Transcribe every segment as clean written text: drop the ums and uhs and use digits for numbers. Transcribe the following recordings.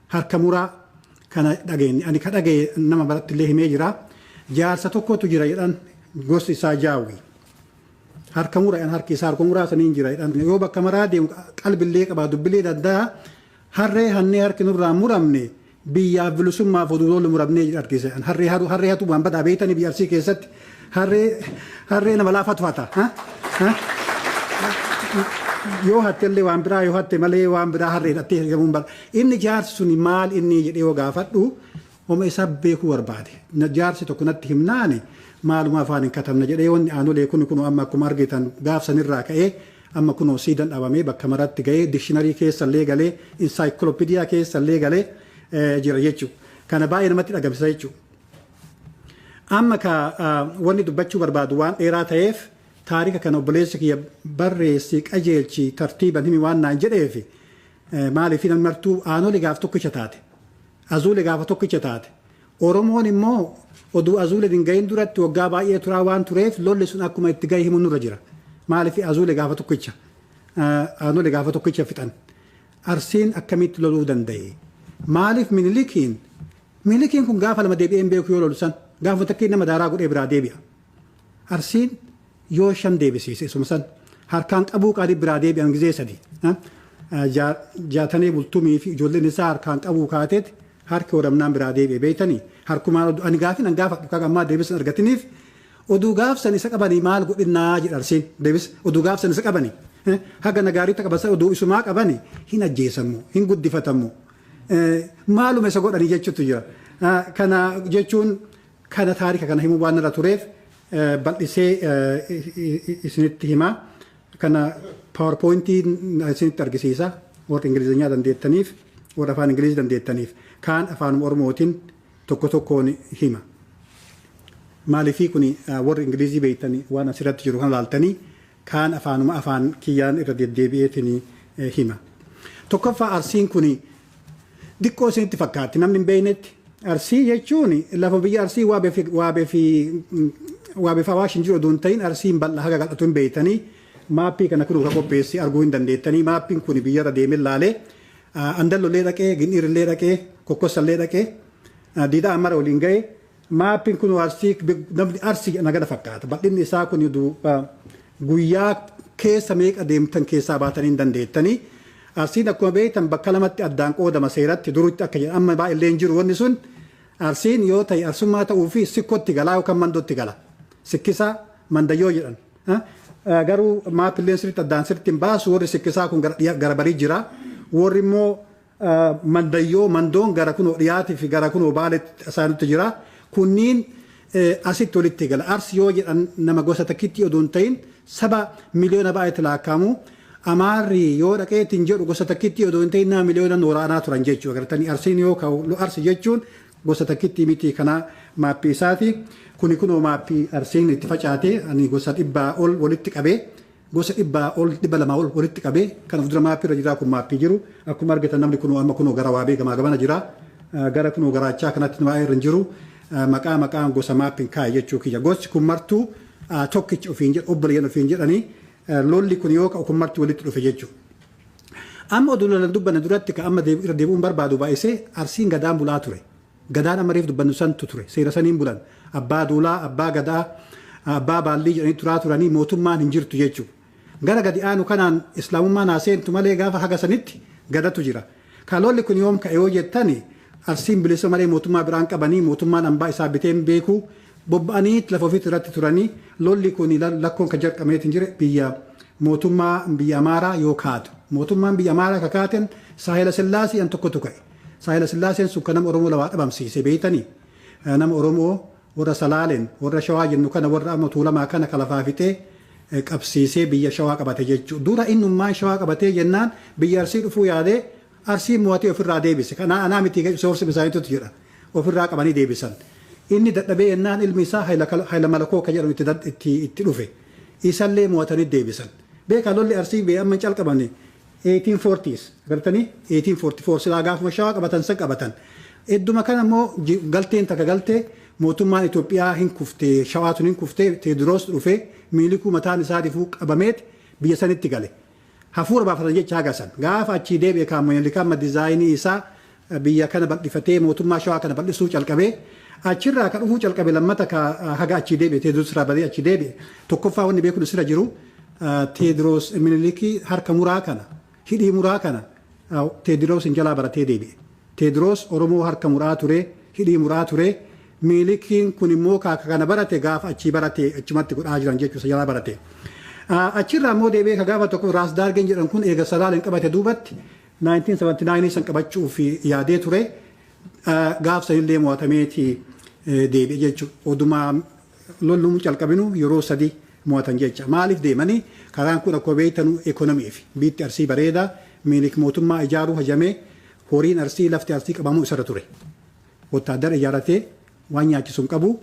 Harka muraa kana dhageenye. Ani ka dhagaye nama biratti illee himee jira. Jaarsa tokkotu jira jedhan, gosti isaa Jaawwi. Harka muraa jedhan, harki isaa harka muraa saniin jira jedhan. Yoo bakka maraa deemu qalbillee qabaa, dubbilee danda'a. Harree hannee harki nurraa muramne, biyyaaf bilisummaaf oduu lollu muramnee jedha argise. Harree hatu, harree hatu waan badaa beektanii. Biyya Arsii keessatti harree nama laafatu hata. Yoo hattellee waan biraa yoo hatte malee, waan biraa harree hidhattee hiikamuun bara. Inni jaarsi suni maal inni jedhee yoo gaafadhu, homa isaa beekuu barbaade. Jaarsi tokko natti himnaani maaluma afaan hin katabna jedhee. Wanni Aanolee kun amma akkuma argitan gaaf sanirraa ka'ee amma kunoo siidan dhabamee bakka maratti ga'ee, dictionary keessa illee galee, encyclopedia keessa illee galee jira jechuudha. Kana baay'ee namatti dhagamsiisa jechuudha. Amma ka wanni dubbachuu barbaadu waan dheeraa ta'eef, taarika kana obboleessi kiyya barreessi, qajeelchi, tartiiban himi waan naan jedheefi. Maaliif namni martuu Aanolee gaaf tokkicha taate, Azuulee gaafa tokkicha taate, Oromoon immoo oduu Azuulee hin gahin duratti waggaa baay'ee turaa waan tureef, lolli sun akkuma itti gahe himu nurra jira. Maaliif Azuulee gaafa tokkicha, Aanolee gaafa tokkicha fixan? Arsiin akkamitti loluu danda'e? Maaliif Minilikiin kun gaafa lama deebi'ee hin beeku? Yoo lolu san gaafa takkii nama daaraa godhee biraa deebi'a. Arsiin yoo shan deebisiise, isuma san harkaan qabuu qaadii biraa deebi'an gizee sadi. Jaatanee Bultumii fi ijoolleen isaa harkaan qabuu kaateet harki horamnaan biraa deebi'e beeytanii. Harkumaan ani gaafin an gaafadhu kan ammaa deebisan argatiniif, oduu gaafsan isa qabanii maal godhinnaa jedha Arsiin deebis. Oduu gaafsan isa qabanii haga nagaariitti qaban, oduu isumaa qabanii hin ajjeesamu, hin guddifatamu, maaluma isa godhanii jechuutu jira. Kana jechuun kana taarika kana himuu waan irra tureef bal'isee isinitti hima. Kana PowerPointii isinitti argisiisa, warra Ingilizeenyaa dandeettaniif, warra afaan Ingilizii dandeettaniif. Kaan afaan Oromootiin tokko tokkoon hima. Maaliifii kuni warri Ingilizii beektanii waan asirratti jiru kana laaltanii, kaan afaanuma afaan kiyyaan irra deddeebi'eetiin hima. Tokkoffaa, Arsiin kuni diqqoo isinitti fakkaatti namni hin beeknetti. Arsii jechuun lafa biyya Arsii Waabee fi Awaash hin jiru oduu hin ta'in, Arsiin bal'aa haga qal'atu hin beektanii. Maappii kana kun ka qopheessi arguu hin dandeettanii. Maappiin kun biyyarra deemee laalee, Andallollee dhaqee, Gin'iirillee dhaqee, Kokkossallee dhaqee, Diidaa Amara waliin ga'e. Maappiin kun Arsii, namni Arsii nagada fakkaata. Bal'inni isaa kun guyyaa keessa meeqa deemtan keessaa baatanii hin dandeettanii. Arsiin akkuma beektan bakka lamatti addaan qoodama seeratti duritti akka jedhan, amma baay'illee hin jiru wanni sun. Arsiin yoo ta'e arsummaa ta'uu fi Sikkootti galaa yookaan Mandootti gala. Sikkisaa Mandayyoo jedhan. Garuu maappilleen sirriitti addaan sirriitti hin baasu. Warri Sikkisaa kun gara barii jira. Warri immoo Mandayyoo, Mandoon gara kunoo dhiyaatii fi gara kunoo Baaletti isaanitti jira. Kunniin asitti walitti gala. Arsi yoo jedhan nama gosa takkitti oduu hin ta'in, saba miliyoona baay'eetti lakkaa'amu. Amaarri yoo dhaqeetiin jedhu gosa takkitti oduu hin ta'in, nama miliyoona waraanaa turan jechuudha. Agartanii, Arsiin yoo ka'u Arsi jechuun gosa takkitti miti. Kana maappii isaati. Kuni kunoo maappii Arsiin itti facaate. Ani gosa 100 ol walitti qabee, gosa 100 ol, 200 ol walitti qabee, kan of dura maappii irra jira. Kun maappii jiru akkuma argitan namni kunoo amma kunoo gara Waabee gamaa gamana jira. Gara kunoo garaachaa kanatti waa'ee irra hin jiru. Maqaa maqaan gosa maappiin kaa'e jechuu kiyya. Gosti kun martuu tokkicha ofiin jedhu, obboleeyyan ofiin jedhanii, lolli kun yoo ka'u kun marti walitti dhufe jechuudha. Amma oduu lolan dubbanne duratti ka amma irra deebi'uun barbaadu baay'isee, Arsiin gadaan bulaa ture. Gadaan amma reef dubbannu santu ture. Seera saniin bulan. Abbaa duulaa, abbaa gadaa, abbaa baallii jedhanii turaa turanii, mootummaan hin jirtu jechuudha. Gara gadi aanu kanaan islaamummaan haaseentu malee gaafa haga sanitti gadatu jira. Ka lolli kun yoom ka'e yoo jettani, Arsiin bilisa malee mootummaa biraan qabanii, mootummaan hambaa isaa biteen beeku, bobba'anii lafa ofiitti irratti turanii. Lolli kun lakkoon kan jalqameetiin jire biyya mootummaa biyya Amaaraa yoo kaatu. Mootummaan biyya Amaaraa kakaaten Saahila Sillaasee an tokkotu ka'e. Saahila Sillaaseen sun kan nama Oromoo lawaa dhabamsiise beeytanii. Nama Oromoo warra Salaaleen, warra Shawaa jennu kana, warra amma Tuulamaa kana kalafaa fixee qabsiisee biyya Shawaa qabate jechuudha. Dura innummaan Shawaa qabatee jennaan biyya Arsii dhufuu yaadee, Arsii mo'atee ofirraa deebise. Kanaa anaa miti, source isaaniitu jedha. Ofirraa qabanii deebisan. Inni dadhabee jennaan ilmi isaa Hayila Malakoo kan jedhamu itti dhufe. Isallee mo'atanii deebisan. Beekaa, lolli Arsii bee amma hin calqabamne 1840s agartanii, 1844 silaa gaafuma Shawaa qabatan san qabatan. Idduma kana immoo galteen takka galtee mootummaan Itoophiyaa hin kuftee, Shawaatun hin kuftee. Teediroos dhufee Miilikuu mataan isaatiifuu qabameet biyya sanitti gale. Hafuura baafatan jecha haga san. Gaafa achii deebi'e kaan Minilik amma dizaayinii isaa biyya kana bal'ifatee mootummaa Shawaa kana bal'isuu calqabee achirraa kan dhufuu calqabe lammata ka haga achii deebi'e Teediroos irraa badee achii deebi'e. Tokkoffaa wanni beekuun sira jiru Teediroos Minilikii harka muraa kana hidhii muraa kana Teediroos hin jalaa baratee deebi'e. Teediroos Oromoo harka muraa ture, hidhii muraa ture. Minilikiin kun immoo kana barate gaafa achii barate achumatti godhaa jiran jechuudha jalaa barate. Achirraa immoo deebi'ee ka gaafa tokko Raas Daargeen jedhan kun eega Salaaleen qabate duubatti 1979 san qabachuuf yaadee ture. Gaaf sanillee mo'atameeti deebi'e jechuudha. Odumaa lolluun calqabinu yeroo sadi mo'atan jecha. Maaliif deemanii karaan kun akkuma beektanu ekonomiif biitti Arsii bareedaa Minilik mootummaa ijaaruu hajamee horiin Arsii lafti Arsii qabamuu isarra ture. Wottaaddara ijaarratee waan nyaachisu hin qabu.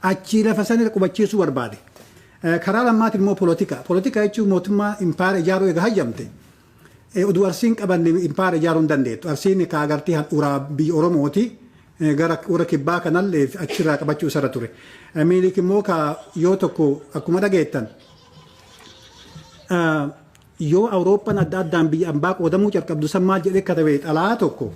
Achii lafa sanirra qubachiisuu barbaade. Karaa lammaatiin immoo polotika. Polotika jechuun mootummaa impaayera ijaaruu eega hayyamte. Oduu Arsiin qabanne impaayera ijaaruu hin dandeettu. Arsiin ka agartee handhuuraa biyya Oromooti. Gara warra kibbaa kanallee achirraa qabachuu isarra ture. Minilik immoo ka yoo tokko akkuma dhageettan yoo Awurooppaan adda addaan biyya ambaa qoodamuu calqabdu san maal jedhee katabe xalaa tokko.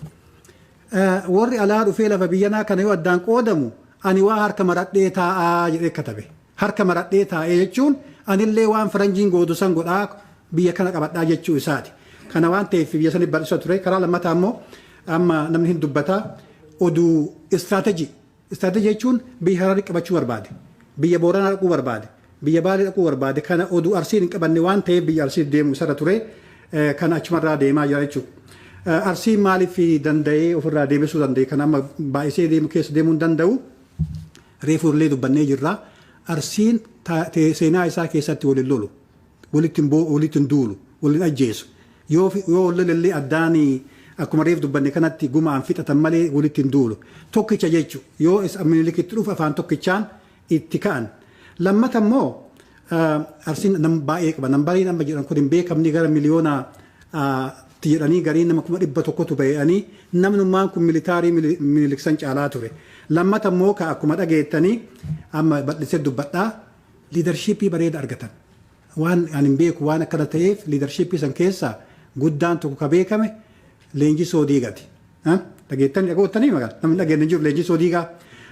Warri alaa dhufee lafa biyyanaa kana yoo addaan qoodamu ani waa harka maradhee taa'aa jedhee katabe. Harka maradhee taa'ee jechuun anillee waan faranjiin goodu san godhaa biyya kana qabadhaa jechuu isaati. Kana waan ta'eef biyya sanii bal'isa ture. Karaa lammataa immoo amma namni hin dubbataa oduu istiraatejii. Istiraatejii jechuun biyya Hararii qabachuu barbaade. Biyya Booranaa dhaquu barbaade. Biyya Baalee dhaquu barbaade. Kana oduu Arsiin hin qabanne waan ta'eef biyya Arsii deemu isarra ture. Kana achumarraa deemaa jira jechuudha. Arsiin maaliif danda'ee ofirraa deebisuu danda'e? Kan amma baay'isee deemu keessa deemuu hin danda'u. Reefu illee dubbannee jirra. Arsiin seenaa isaa keessatti waliin lolu. Walitti hin duulu. Waliin ajjeesu. Yoo wal lolellee addaan akkuma reef dubbanne kanatti gumaan fixatan malee walitti hin duulu. Tokkicha jechuudha. Yoo Minilikitti dhufu afaan tokkichaan itti ka'an. Lammata immoo Arsiin nama baay'ee qaba. Nambariin amma jedhan kun hin beekamni gara miliyoona jedhanii garii nama 100,000tu ba'anii namnummaan kun militaarii Minilik san caalaa ture. Lammata immoo ka akkuma dhageettanii amma bal'isee dubbadhaa liidarshiippii bareeda argatan. Waan ani hin beeku waan akkana ta'eef liidarshiippii san keessaa guddaan tokko ka beekame Leenjisoo Diigaati. Dhageettanii dhagoottanii maqaa namni dhageenye jiru Leenjisoo Diigaa.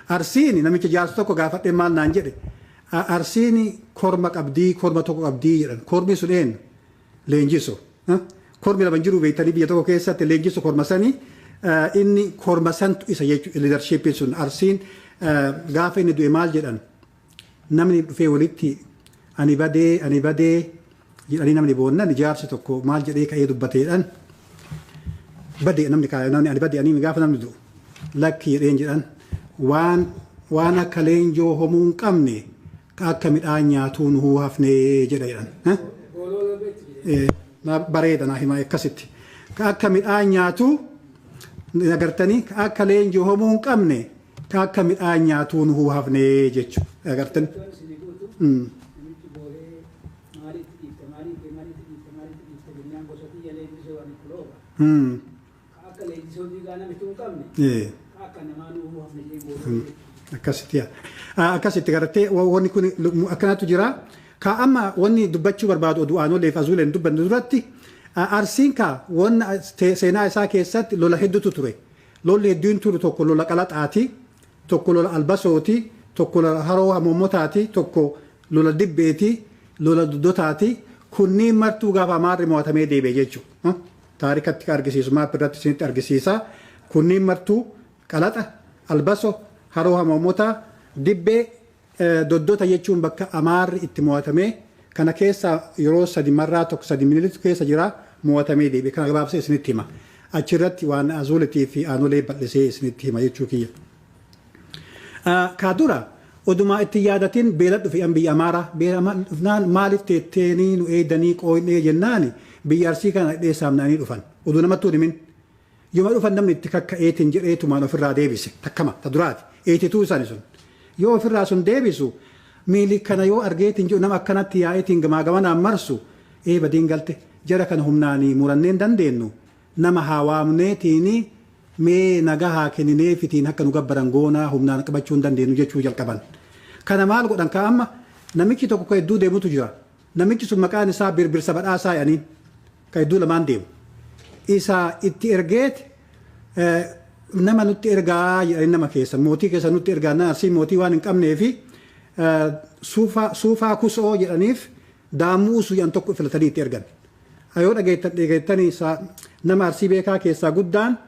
Arsiin namicha jaarsa tokko gaafadhee maal naan jedhe Arsiin korma qabdii korma tokko qabdii jedhan kormi sun eenyu Leenjisoo. Kormi lama jiru beektanii biyya tokko keessatti Leenjisoo korma sanii inni korma santu isa jechuudha liidarshiippiin sun Arsiin gaafa inni du'e maal jedhan namni dhufee walitti ani badee jedhanii namni boonnan jaarsi tokko maal jedhee ka'ee dubbateedhaan badee namni namni ani badee ani gaafa namni du'u lakki jedheen jedhan waan akka leenjoo homuu hin qabne akka midhaan nyaatuu nu hafnee jedha jedhan. Bareeda naa himaa akkasitti. Akka midhaan nyaatuu agartanii akka leenjoo homuu hin qabne akka midhaan nyaatuu nu hafnee jechuudha agartanii. Akkasitti akkasitti gartee wanni kun akkanatu jira. Ka amma wanni dubbachuu barbaadu oduu aanolee fi azuuleen dubbannu duratti Arsiin ka wanna seenaa isaa keessatti lola hedduutu ture. Lolli hedduun turu tokko lola qalaxaati, tokko lola albasooti, tokko lola haroo hamoommotaati, tokko lola dibbeeti, lola duddotaati. Kunniin martuu gaafa Amaarri mo'atamee deebi'e jechuudha. Taarikatti argisiisu maap irratti isinitti argisiisa. Kunniin martuu qalaxa, albaso, haroo hamoommotaa, dibbee, doddota jechuun bakka Amaarri itti mo'atamee kana keessa yeroo sadi marraa tokko sadi Minilikitu keessa jira mo'atamee deebi'e. Kana gabaabsee isinitti hima. Achirratti waan azuulitii fi aanolee bal'isee isinitti hima jechuu kiyya. Ka dura odumaa itti yaadatiin beela dhufe an biyya Amaaraa. Beela dhufnaan maaliif teetteenii nu eedanii qooyinee jennaani biyya Arsii kana dheessaamnaanii dhufan. Oduu namattuu himin. Yooma dhufan namni itti kakka'eetiin jedheetumaan ofirraa deebise. Takkama ta duraati. Eetituu isaanii sun. Yoo ofirraa sun deebisu Minilik kana yoo argeetiin jedhu nama akkanatti yaa'eetiin gamaa gamanaan marsu badiin galte jara kana humnaanii muranneen dandeenyu nama haa waamneetiin mee nagaa haa kennineefitiin akka nu gabbaran goonaa humnaan qabachuu hin dandeenyu jechuu jalqaban. Kana maal godhan ka amma namichi tokko ka hedduu deemutu jira. Namichi sun maqaan isaa Birbirsa Badhaasaa jedhaniin ka hedduu lamaan deemu. Isa itti ergeet Nama nutti ergaa jedhanii nama keessa mootii keessa nutti ergaa Arsii mootii waan hin qabneefi suufaa kusoo jedhaniif Daammuu Usuu jedhan tokko filatanii itti ergan. Yoo dhageettanii nama Arsii beekaa keessaa guddaan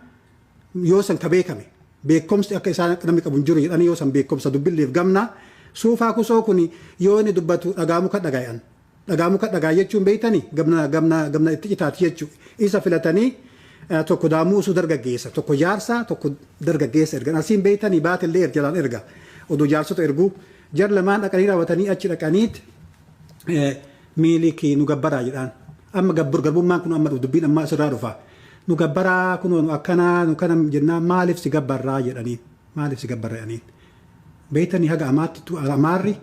yoo san ka beekame beekumsi akka isaan namni qabu hin jiru jedhanii yoo san beekumsa dubbilleef gamna suufaa kusoo kun yoo inni dubbatu dhagaa muka dhagayan. Dhagaa muka dhagaa jechuun beektanii gamna gamna gamna itti citaati jechuudha. Isa filatanii tokko Daammuu Usuu dargaggeessa, tokko jaarsaa, tokko dargaggeessa ergan. Arsiin beektanii baatellee jalaan erga. Oduu jaarsota erguu jar lamaan dhaqanii raawwatanii achi dhaqaniit Miilikii nu gabbaraa jedhaan. Amma garbummaan kun amma dubbiin ammaa asirraa dhufa. Nu gabbaraa kunoo nu akkanaa nu kana jennaan maaliif si gabbarraa jedhaniin. Maaliif si gabbarra jedhaniin. Beektanii haga amaatti amaarri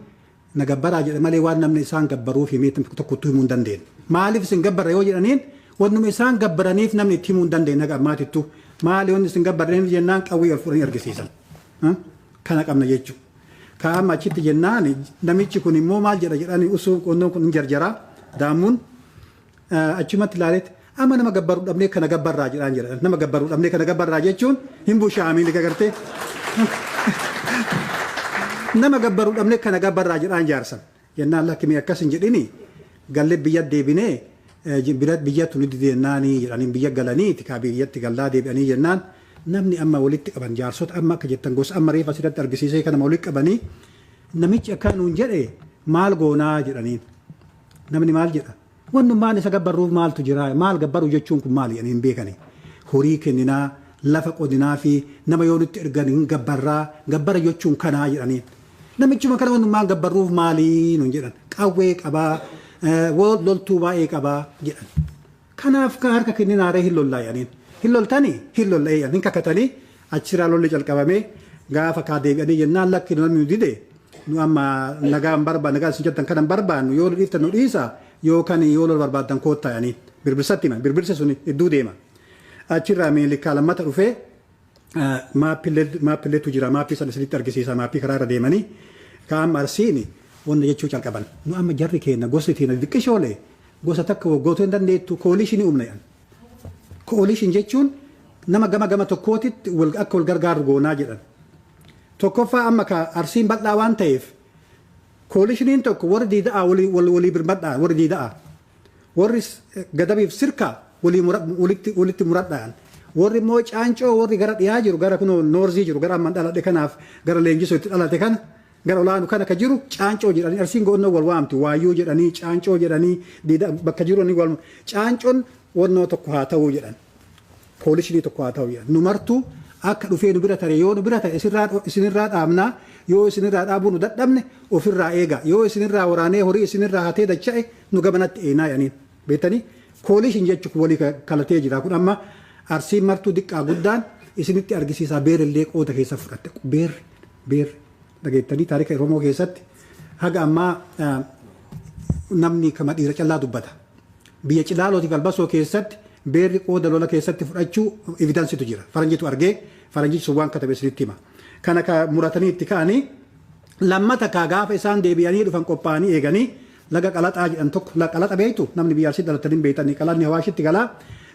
na gabbaraa jedhe malee waan namni isaan gabbaruuf himee tokkottuu himuu hin dandeenye. Maaliif isin gabbarra yoo jedhaniin wannuma isaan gabbaraniif namni itti himuu hin dandeenye haga ammaatittuu. Maali wanni isin gabbarreef jennaan qawwee ol fuudhanii argisiisan. Kana qabna jechuudha. Ka amma achitti jennaan namichi kun immoo maal jedha jedhanii usuu qonnoon kun hin jarjaraa Daammuun achumatti ilaaletti amma nama gabbaruu dhabnee kana gabbarraa jedhaan jedha. Nama gabbaruu dhabnee kana gabbarraa jechuun hin bushaamiin agartee. Nama gabbaruu dhabnee kana gabbarraa jedhaan jaarsan. Jennaan lakki mee akkas hin jedhini gallee biyya deebinee biyyattu ni didennaanii jedhanii biyya galanii kaa biyyatti gallaa deebi'anii jennaan namni amma walitti qaban jaarsota amma akka jettan gosa amma reefa asirratti argisiisee kanama walitti qabanii namichi akka nuun jedhe maal goonaa jedhaniin. Namni maal jedha? Wannummaan isa gabbarruuf maaltu jira? Maal gabbaruu jechuun kun maali jedhanii hin beekani. Horii kenninaa, lafa qodinaa fi nama yoo nutti ergan hin gabbarraa, gabbara jechuun kanaa jedhaniin. Namichuma kana wannummaan gabbarruuf maalii nuun jedhan. Qawwee qabaa, loltuu baay'ee qabaa jedhan. Kanaaf kan harka kenninaaree hin lollaa jedhaniin. Hin loltanii? Hin lolla jedhan. Hin kakatanii achiraa lolli calqabamee gaafa kaa deebi'anii jennaan lakki namni nu dide nu amma nagaa hin barbaannu nagaa isin jettan kana hin barbaannu yoo nu dhiiftan nu dhiisa yookaan yoo lola barbaaddan koottaa jedhaniin. Birbirsa himan. Birbirsi sun hedduu deema. Achirraa Minilikkaa lammata dhufee Maappilleetu jira. Maappii sana isinitti argisiisa. Maappii karaa irra deemanii ka amma Arsiin wanna jechuu calqaban. Nu amma jarri keenya gosti teenya xixiqqishoolee gosa takka waggootoo hin dandeettu kooliishinii uumna jedhan. Kooliishin jechuun nama gama gama tokkootitti akka wal gargaaru goonaa jedhan. Tokkoffaa amma ka Arsiin bal'aa waan ta'eef koolishiniin tokko warri diida'aa walii birmadhaa warri diida'aa warri Gadabiif Sirkaa walii walitti muradhaan warri immoo Caancoo warri gara dhiyaa jiru gara kunoo noorzii jiru gara amman dhaladhe kanaaf gara Leenjisoo itti dhalate kana gara olaanu kana ka jiru Caancoo jedhanii Arsiin goonnoo wal waamti Waayyuu jedhanii Caancoo jedhanii diida bakka jiru ni wal Caancoon wannoo tokko haa ta'uu jedhan. Koolishinii tokko haa ta'u jedhan. Nu martuu akka dhufee nu bira tare yoo nu bira tare isinirraa dhaabnaa yoo isinirraa dhaabuu nu dadhabne ofirraa eegaa yoo isinirraa waraanee horii isinirraa hatee dacha'e nu gamanatti eenaa jedhaniin. Beektanii koolishin jechuun kun walii kalatee jira. Kun amma Arsiin martuu diqqaa guddaan isinitti argisiisaa beerillee qooda keessa fudhatte. Beerri beerri dhageettanii taarika Oromoo keessatti haga ammaa namni kama dhiira callaa dubbata. Biyya Cilaalootiif Albasoo keessatti beerri qooda lola keessatti fudhachuu evidansitu jira. Faranjitu argee faranjichi sun waan katabe isinitti hima. Kana ka muratanii itti ka'anii lammata kaa gaafa isaan deebi'anii dhufan qophaa'anii eeganii laga Qalaxaa jedhan tokko laga Qalaxa beektu namni biyya Arsii dhalatanii hin beektanii Qalaxni Hawaashitti galaa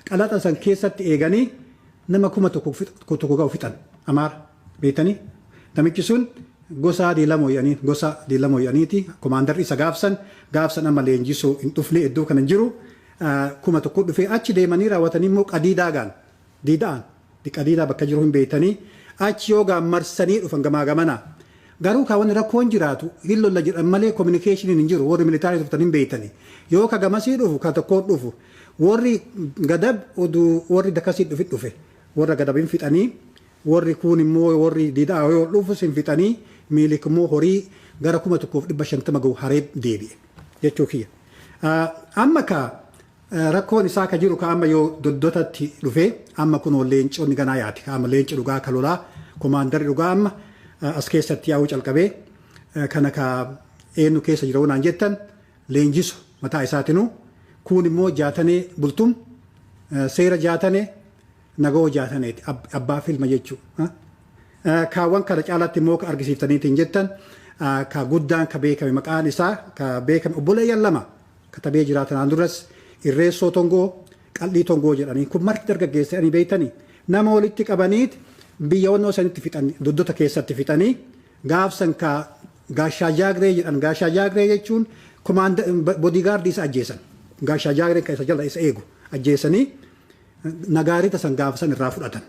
Qalaxa san keessatti eeganii nama 1000 ga'u fixan Amaara beektanii namichi sun gosaa Diilamoo jedhanii gosa Diilamoo jedhaniiti komaandarri isa gaafsan gaafsan amma leenjisuu hin dhufne iddoo kana hin jiru 1000 dhufee achi deemanii raawwatanii immoo Qadiidaa gaan Diida'aan Qadiidaa bakka jiru hin beektanii achi yoo gaan marsanii dhufan gamaa gamanaa garuu kaa wanni rakkoon jiraatu hin lolla jedhan malee communicationin hin jiru warri militaarii turtan hin beektanii yoo ka gamasii dhufu ka tokkoon dhufu warri Gadab oduu warri dakasii dhufi dhufe warra Gadab hin fixanii Warri kuun immoo warri Diida'aa yoo dhufus hin fixanii Miilik immoo horii gara 1550 gahu haree deebi'e jechuu kiyya. Amma ka rakkoon isaa ka jiru ka amma yoo doddotatti dhufee amma kunoo leenconni ganaa yaati ka amma leenci dhugaa ka lolaa komaandarri dhugaa amma as keessatti yaa'uu calqabee kana ka eenyu keessa jira naan jettan Leenjisu mataa isaatinuu kuun immoo Jaatanee Bultum seera Jaatanee Nagawoo Jaataneeti abbaa filma jechuu. Kaawwan kana caalaatti immoo ka argisiiftaniitiin jettan ka guddaan ka beekame maqaan isaa ka beekame obboleeyyan lama katabee jiraatan aan duras Irreessoo Tongoo Qal'ii Tongoo jedhanii kun marti dargaggeessa jedhanii beektanii Nama walitti qabaniit biyya wannoo sanitti fixan, Doddota keessatti fixanii. Gaafsan ka Gaashaa Jaagree jedhan. Gaashaa Jaagree jechuun bodyguardii isa ajjeesan. Gaashaa Jaagree kan isa jala isa eegu ajjeesanii nagaarita san gaafsan irraa fudhatan.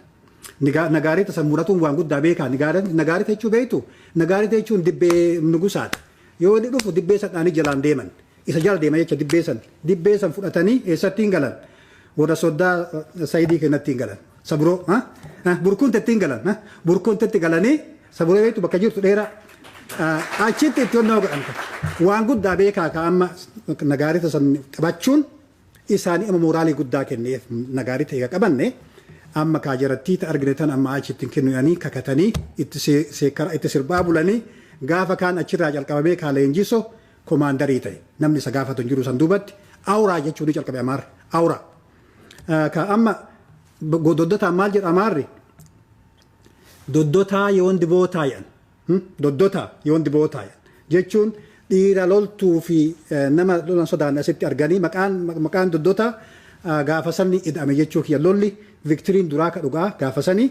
Nagaarita san muratuun waan guddaa beekaa. Nagaarita jechuu beektu? Nagaarita jechuun dibbee nugusaati. Yoo inni dhufu dibbee san dhaanii jalaan deeman. Isa jala deeman jecha dibbee san. Dibbee san fudhatanii eessatti hin galan? Warra soddaa Sayidii kennatti hin galan. Sabroo Burkuuntetti hin galan. Burkuuntetti galanii, Sabroo beektu bakka jirtu dheeraa. Achitti itti onnaa godhan. Waan guddaa beekaa ka amma nagaarita san qabachuun isaanii amma mooraalii guddaa kenneef. Nagaarita eega qabanne amma kaa jarattii ta argine tan amma achitti hin kennu kakatanii itti seekkara itti sirbaa bulanii. Gaafa kaan achirraa calqabamee kaa leenjiso commanderii ta'e. Namni isa gaafatu hin jiru san duubatti. Awuraa jechuun ni calqabe Amaarri. Awuraa. Ka amma Doddotaan maal jedha Amaarri? Doddotaa የወንድ ቦታ jedhan. Doddotaa የወንድ ቦታ jedhan jechuun dhiira loltuu fi nama lolan sodaanne asitti arganii maqaan Doddotaa gaafa sanni ida'ame jechuu kiyya. Lolli victoryn duraa ka dhugaa gaafa sanii.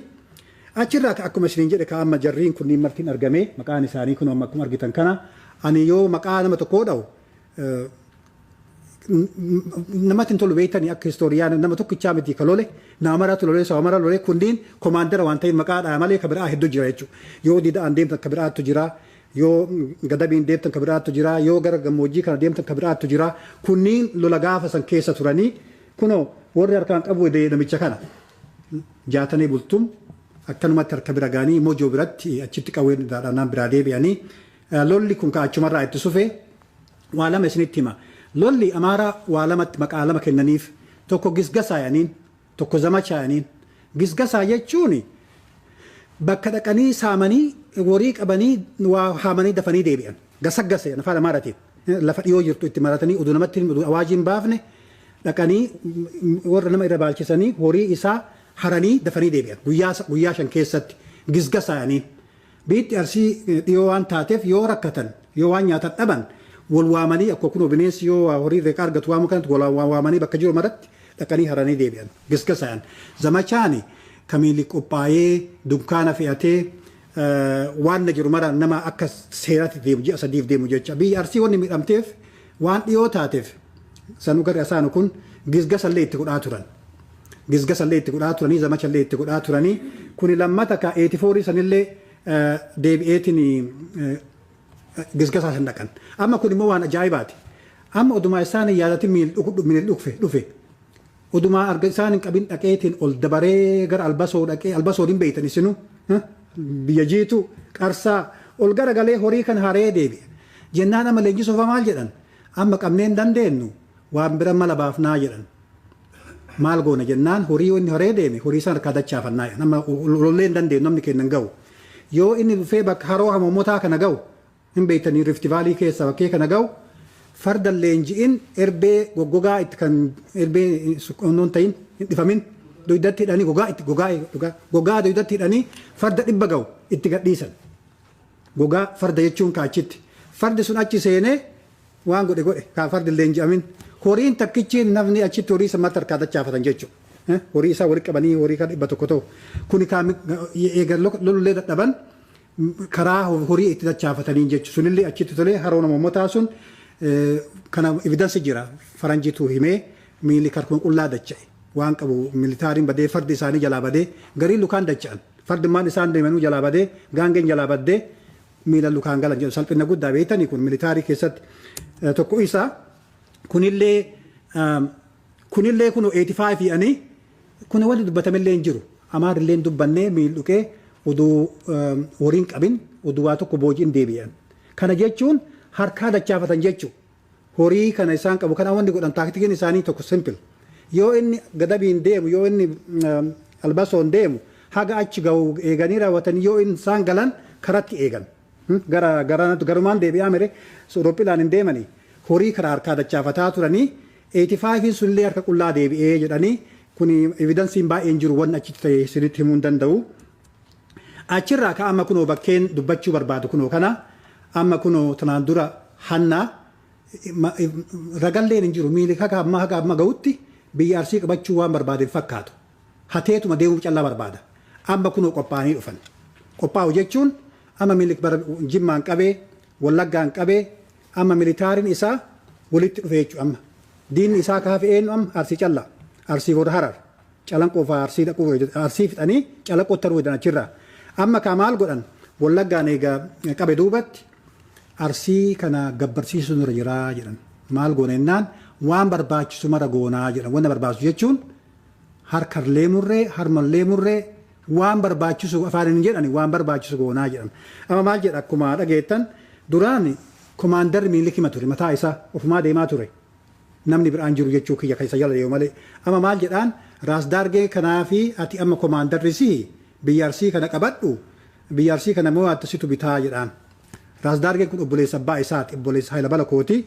Achirraa akkuma isiniin jedhe ka amma jarriin kunniin martiin argame. Maqaan isaanii kun amma akkuma argitan kana. Ani yoo maqaa nama tokkoo dha'u namatti hin tolu beektanii. Akka historian nama tokkichaa miti ka lole, nama maraatu lole, saba mara lole. Kunniin commandera waan ta'eef maqaa dhaa malee ka biraa hedduu jira jechuudha. Yoo dida'an deemtan ka biraattu jira, yoo Gadabiin deemtan ka biraattu jira, yoo gara gammoojjii kana deemtan ka biraattu jira. Kunniin lola gaafa san keessa turanii. Kunoo warri harkaan qabu namicha kana, Jaatanii Bultum. Akkanumatti harka bira gaanii Mojoo biratti achitti qawween dhaadhaan biraa deebi'anii. Lolli kun ka achumarraa itti sufe waa lama isinitti hima. Lolli Amaaraa waa lamatti maqaa lama kennaniif. Tokko gisgasaa jedhaniin, tokko zamachaa jedhaniin. Gisgasaa jechuun bakka dhaqanii saamanii, horii qabanii, waa haamanii dafanii deebi'an. Gasaggase afaan Amaaraatiin. Lafa dhiyoo jirtu itti maratanii oduu namatti awaajii hin baafne dhaqanii warra nama irra baalchisanii horii isaa haranii dafanii deebi'an. Guyyaa 5 keessatti gisgasaa jedhaniin. Biitti Arsii dhiyoo waan taateef yoo rakkatan, yoo waan nyaatan dhaban, wal waamanii akkuma kunoo bineensi yoo horii reeqa argatu waamu kanatti wal waamanii bakka jiru maratti dhaqanii haranii deebi'an. Gisgasaan. Zamachaani kamiili qophaa'ee dunkaana fe'atee waan na jiru mara nama akka seeraatti deemu, ji'a 3f deemu jecha. Biyyi Arsii wanni miidhamteef waan dhiyoo taateef sanuu garri asaanu kun gisgasallee itti godhaa turan. Gisgasallee itti godhaa turanii, zamachallee itti godhaa turanii. Kuni lammata ka 84 sanillee deebi'eetiin gisgasaa san dhaqan. Amma kun immoo waan ajaa'ibaati. Amma odumaa isaan hin yaadatin miil dhufe dhufe. Odumaa arga isaan hin qabin dhaqeetiin ol dabaree gara Albasoo dhaqee. Albasoo hin beeytan isinu, biyya jiitu Qarsaa ol garagalee horii kan haree deebi'e. Jennaan amma leenjisuufa maal jedhan? Amma qabnee hin dandeenyu, waan bira mala baafnaa jedhan. Maal goona jennaan, horii inni haree deeme horii isaan harkaa dachaafannaa jedhan. Amma lollee hin dandeenyu, namni keenya hin ga'u. Yoo inni dhufee bakka haroo hamoomotaa kana ga'u, hin beektanii, Rift Valley keessa bakkee kana ga'u, farda leenji'in erbee goggogaa itti kan erbee suqqoonnoon ta'in hin dhifamin duydatti hidhanii, gogaa itti gogaa gogaa duydatti hidhanii farda 100 ga'u itti gadhiisan. Gogaa farda jechuun kaachitti. Fardi sun achi seenee waan godhe godhe kaa fardi leenji'amin. Horiin takkichi namni achitti horii isa mata harkaa dachaafatan jechuudha. Horii isaa walitti qabanii horii kan 100 ta'u. Kuni eega lolullee dadhaban karaa horii itti dachaafatanii jechuudha. Sunillee achitti tolee haroo namoomotaa sun kana evidence jira. Faranjiitu himee miilli karkuma qullaa dacha'e. Waan qabu militaryn badee, fardi isaanii jalaa badee, garii lukaan dacha'an. Fardi maan isaan deemanuu jalaa badee, gaangeen jalaa baddee miila lukaan galan jedhu. Salphina guddaa beektanii kun military keessatti tokko isaa. Kunillee kun 85 jedhanii kun wanti dubbatamillee hin jiru. Amaarillee hin dubbannee miil dhuqee oduu horiin qabin, oduu waa tokko boojiin deebi'an. Kana jechuun harkaa dachaafatan jechuudha. Horii kana isaan qabu kana wanti godhan tacticiin isaanii tokko simple. Yoo inni Gadabiin deemu, yoo inni Albasoon deemu, haga achi ga'u eeganii raawwatanii yoo isaan galan karatti eegan. Gara garumaan deebi'aa mere Rophilaan hin deemanii horii karaa harkaa dachaafataa turanii. 85 sunillee harka qullaa deebi'ee jedhanii. Kun evidenceiin baay'een jiru, wanni achitti ta'e isinitti himuu hin danda'u. Achirraa ka amma kunoo bakkeen dubbachuu barbaadu kunoo kana. Amma kunoo tanaan dura hannaa ragalleen hin jiru. Miilli haga amma ga'utti biyya Arsii qabachuu waan barbaade fakkaatu. Hateetuma deemuu callaa barbaada. Amma kunoo qophaa'anii dhufan. Qophaa'u jechuun amma Minilik bara Jimmaan qabee, Wallaggaan qabee, amma militaariin isaa walitti dhufe jechuudha amma. Diinni isaa kaafe eenyu amma? Arsii callaa. Arsii booda Harar. Calanqoo fa'aa Arsii dhaquu, Arsii fixanii Calanqoo taruu jedhan achirraa. Amma kaa maal godhan? Wallaggaan egaa qabe duubatti Arsii kana gabbarsiisuu nurra jiraa jedhan. Maal goona jennaan, waan barbaachisu mara goonaa jedhan. Wanna barbaachisu jechuun harkarlee murree, harmallee murree, waan barbaachisu afaan hin jedhani, waan barbaachisu goonaa jedhan. Amma maal jedha? Akkuma dhageettan duraan komaandarri Minilik hima ture, mataa isaa ofumaa deemaa ture. Namni biraan jiru jechuu kiyya kan isa jala deemu malee. Amma maal jedhaan? Raas Daargee kanaafi ati amma komaandarri sihi, biyya Arsii kana qabadhu, biyya Arsii kana immoo situ bitaa jedhaan. Raas Daargeen kun obboleessa abbaa isaati, obboleessa Hayila Balakooti.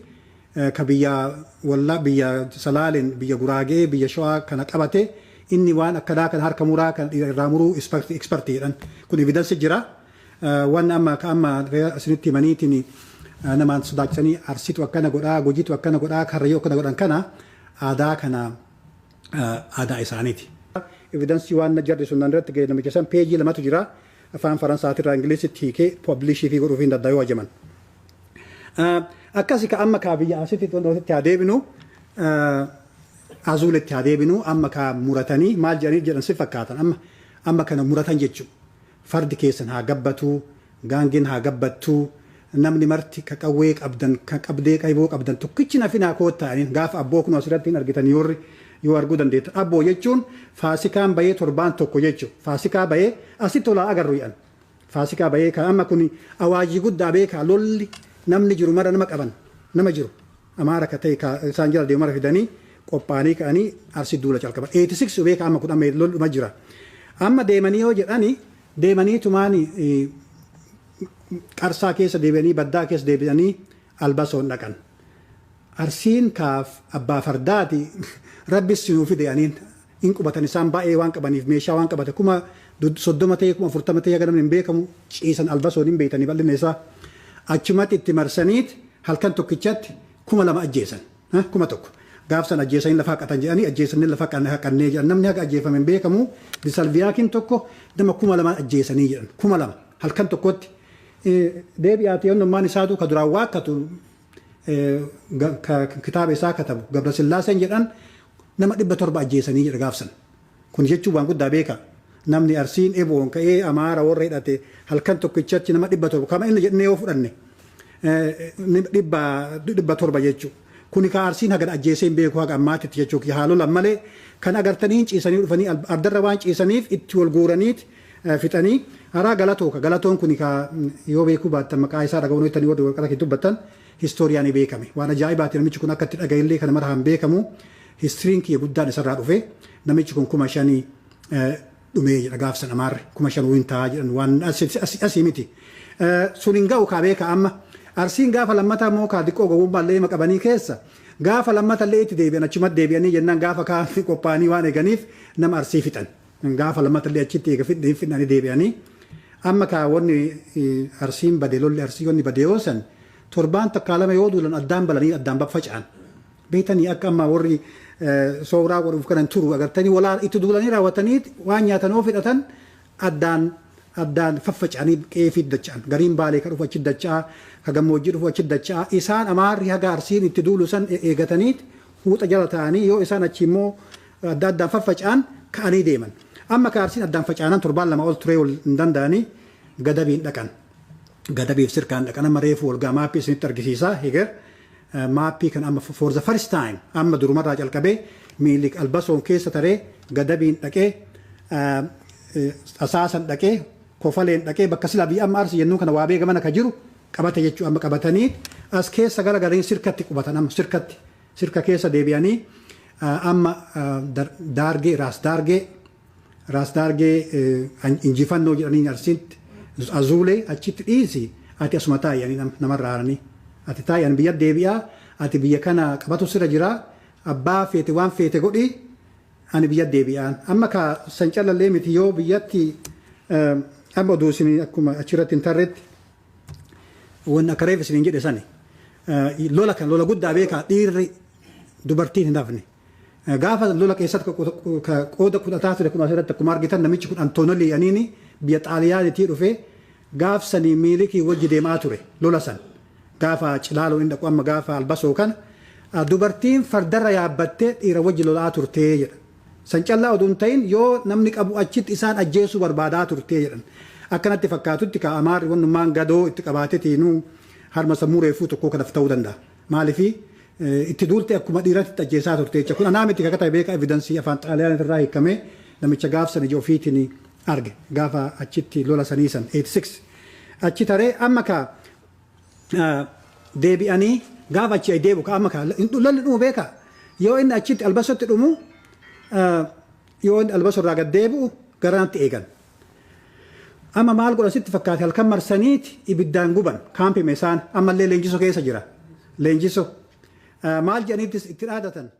Ka biyya walla, biyya Salaaleen, biyya Guraagee, biyya Shawaa kana qabate. Inni waan akkanaa kan harka muraa kan irraa muruu expertii jedhan. Kun evidence jira. Waan amma ka amma isinitti himaniitiin namaan sodaachisanii Arsiitu akkana godhaa, Gujiitu akkana godhaa, Karrayyuu akkana godhan kana, aadaa kana aadaa isaaniiti. Evidence waan jarri sun irratti ga'e namicha san peejii lamatu jira. Afaan Faransaatirraa Ingilizitti hiikee publish fi godhuuf hin danda'u hajaman. Akkasi ka amma kaa biyya asitti walitti haa deebinu, Azuuletti haa deebinu. Amma kaa muratanii maal jedhanii jedhan si fakkaatan? Amma kana muratan jechuudha. Fardi keessan haa gabbatu, gaangeen haa gabbattu, namni marti ka qawwee qabdan, ka qabdee qayboo qabdan tokkichi nafinaa koottaa. Gaafa abboo kun asirratti hin argitan yoo arguu dandeettan. Abboo jechuun faasikaan bahee torbaan tokko jechuudha. Faasikaa bahee asitti tolaa agarru jedhan. Faasikaa bahee kan amma kun awaajii guddaa beekaa, lolli namni jiru mara nama qaban, nama jiru. Amaara ka ta'e isaan jala deemu mara fidanii qophaa'anii ka'anii Arsii duula calqaban. 86 beekaa, amma kun amma lolli jira. Amma deemanii yoo jedhani, deemanii tumaani Qarsaa keessa deebi'anii, baddaa keessa deebi'anii Albasoon dhaqan. Arsiin kaaf abbaa fardaati, rabbis sinuu fide aniin hin qubatan. Isaan baay'ee waan qabaniif, meeshaa waan qabate, 30,000 ta'e, 40,000 ta'e, haga namni hin beekamu ciisan. Albasoon hin beektanii bal'inni isaa. Achumatti itti marsaniit halkan tokkichatti 2,000 ajjeesan. 1,000. Gaafsan ajjeesanii lafa haqatan jedhanii, ajjeesanii lafa haqannee jedhan. Namni haga ajjeefame hin beekamu. Disalviyaakiin tokko nama 2,000 ajjeesanii jedhan, 2,000 halkan tokkotti. Deebi'aati onnummaan isaatu ka duraan waakkatu, kitaaba isaa katabu Gabrasillaaseen jedhan, nama 700 ajjeesanii jedha gaafsan. Kun jechuun waan guddaa beeka. Namni Arsiin eboon ka'ee Amaara warra hidhate halkan tokkichatti nama 700 kama inni jennee yoo fudhanne 700 jechuudha. Kuni ka Arsiin hagan ajjeesee hin beeku haga ammaatitti jechuudha. Haalolan malee kan agartanii ciisanii dhufanii ardarra waan ciisaniif itti wal guuraniit fixanii haraa galatoo ka galatoon kuni ka yoo beekuu baattan maqaa isaa dhaga'uun jettanii warri warqata keessa dubbattan histooriyaan beekame. Waan ajaa'ibaati, namichi kun akka itti dhaga'ellee kana mara hin beekamu. Historyn kiyya guddaan isarraa dhufe. Namichi kun 5,000 dhumee jedha gaafsan. Amaarri 5,000 hin ta'a jedhan, waan asii miti. Sun hin ga'u kaa beeka. Amma Arsiin gaafa lammataa immoo kaa xiqqoo gowwummaa illee qabanii keessa gaafa lammata illee itti deebi'an. Achumatti deebi'anii jennaan gaafa kaan qophaa'anii waan eeganiif nama Arsii fixan. Gaafa lammata illee achitti eega fixanii deebi'anii. Amma kaa wanni Arsiin bade, lolli Arsii wanni bade yoo san torbaan takkaa lama yoo duulan addaan balanii addaan baffaca'an. Beetanii akka amma warri sooraa godhuuf kanan turu agartanii walaa itti duulanii raawwatanii waan nyaatan yoo fidhatan addaan addaan faffaca'anii qeefii dacha'an. Gariin Baalee ka dhufu achi dacha'aa, ka gammoojjii dhufu achi dacha'aa. Isaan Amaarri haga Arsiin itti duulu san eegataniit huuxa jala ta'anii yoo isaan achi immoo adda addaan faffaca'an ka'anii deeman. Amma ka Arsiin addaan faca'anan torbaan 2 ol turee ol hin danda'anii Gadabiin dhaqan. Gadabiif sirkaan dhaqan. Amma reefu walgaa maappii isinitti argisiisaa heger. Maappii kan amma for the first time amma durumarraa calqabee Minilik Albasoon keessa taree Gadabiin dhaqee, Asaasan dhaqee, Kofaleen dhaqee, bakka silaa biyya amma Arsi jennuun kana waa beekamana ka jiru qabate jechuu. Amma qabatanii as keessa gara gareen sirkatti qubatan. Amma sirkatti sirka keessa deebi'anii amma Daargee, Raas Daargee, Raas Daargee injifannoo jedhanii Arsiitti Azuulee achitti dhiisi, ati asuma taa'anii namarraa haaranii, ati taa'an biyya deebi'aa, ati biyya kana qabatu sirra jira, abbaa feete waan feete godhi, ani biyya deebi'aan. Amma ka san calallee miti yoo biyyatti amma oduu isin akkuma achirratti hin tarretti wanni akka reef isiniin jedhe sani lola kan lola guddaa beekaa, dhiirri dubartiin hin hafne. Gaafa lola keessatti qooda fudhataa ture kun asirratti akkuma argitan namichi kun Antoonolii aniini biyya Xaaliyaanitii dhufee gaaf sanii Miilikii wajji deemaa ture lola san. Gaafa Cilaaloo inni dhaqu amma gaafa Albasoo kana dubartiin fardarra yaabbattee dhiira wajji lolaa turtee jedha. San callaa oduu hin ta'in yoo namni qabu achitti isaan ajjeesuu barbaadaa turtee jedhan. Akkanatti fakkaatutti ka Amaarri wannummaan gadoo itti qabaateetiinuu harma sammuu reefuu tokkoo kanaaf ta'uu danda'a. Maaliifii itti duulte akkuma dhiiratti ajjeesaa turte jecha. Kun anaa miti kakata beeka, evidence afaan Xaaliyaanii irraa hiikamee namicha gaaf san ija ofiitiin arge gaafa achitti lola sanii san 86. Achi taree amma ka deebi'anii gaafa achi deebi'u ka amma ka lolli dhumu beeka. Yoo inni achitti Albasotti dhumu, yoo inni Albaso irraa gad deebi'u garanatti eegan. Amma maal godhan sitti fakkaate? Halkan marsaniiti ibiddaan guban kaampii isaan. Ammallee Leenjisoo keessa jira. Leenjisoo maal jedhaniittis itti dhaadatan.